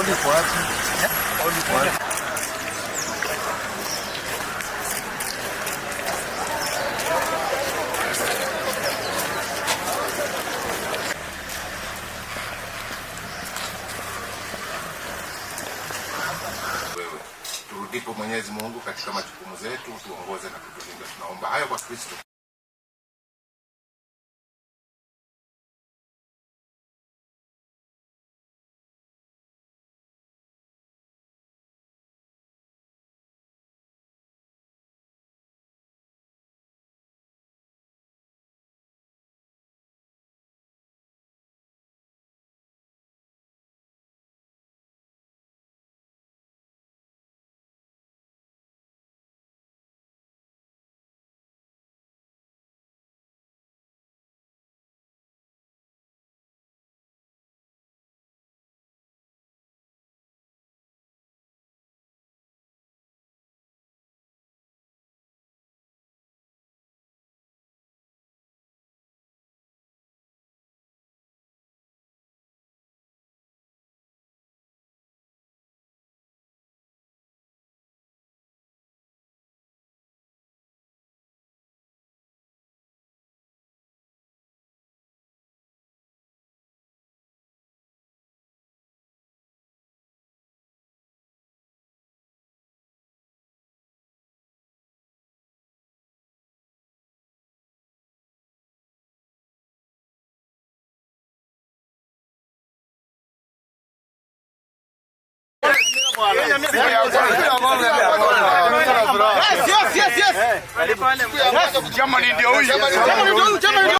Only for us. Only for us. Wewe turudipo Mwenyezi Mungu katika majukumu zetu, tuongoze na kutulinda. Tunaomba hayo kwa Kristo. Yes, yes, yes, yes. Germany ndio huyu. Germany ndio huyu.